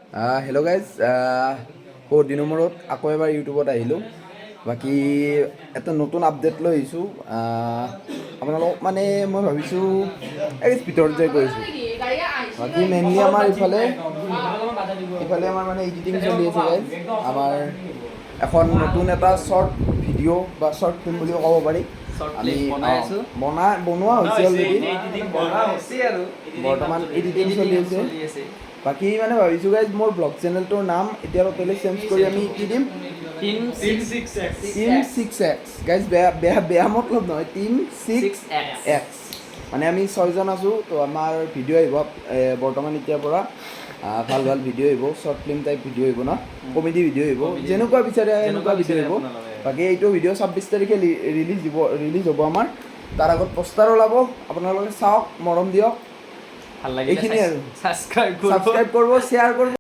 Hello' guys, বহুত দিনৰ মূৰত আকৌ এবাৰ ইউটিউবত আহিলোঁ। বাকী এটা নতুন আপডেট লৈ আহিছোঁ আপোনালোকক। মানে মই ভাবিছোঁ এই ভিতৰত যাই কৰিছোঁ। বাকী মেইনলি আমাৰ ইফালে ইফালে আমাৰ মানে এডিটিং চলি আছে গাইজ। আমাৰ এখন নতুন এটা শ্বৰ্ট ভিডিঅ' বা শ্বৰ্ট ফিল্ম বুলিও ক'ব পাৰি। Short আমি film বনাই আছোঁ। বনোৱা হৈছে অলৰেডি, বৰ্তমান এডিটিং চলি আছে। চলি আছে। বাকী মানে ভাবিছোঁ গাইজ, মোৰ ব্লগ চেনেলটোৰ নাম এতিয়া টোটেলি চেঞ্জ কৰি আমি কি দিম? Team six. Team six x. Guys, বেয়া বেয়া বেয়া মতলব নহয়, team six six x. X. মানে আমি ছয়জন আছোঁ। তো আমাৰ ভিডিঅ' আহিব বৰ্তমান এতিয়াৰ পৰা ভাল ভাল ভিডিঅ' আহিব, শ্বৰ্ট ফিল্ম টাইপ ভিডিঅ' আহিব ন, কমেডি ভিডিঅ' আহিব। যেনেকুৱা বিচাৰে সেনেকুৱা ভিডিঅ' আহিব। বাকী এইটো ভিডিঅ' 26 তাৰিখে ৰিলিজ দিব, ৰিলিজ হ'ব আমাৰ। তাৰ আগত পোষ্টাৰ ওলাব। আপোনালোকে চাওক, মৰম দিয়ক। ভাল লাগিলে এইখিনিয়ে আৰু। ছাবস্ক্ৰাইব কৰিব। ছাবস্ক্ৰাইব কৰিব, শ্বেয়াৰ কৰিব।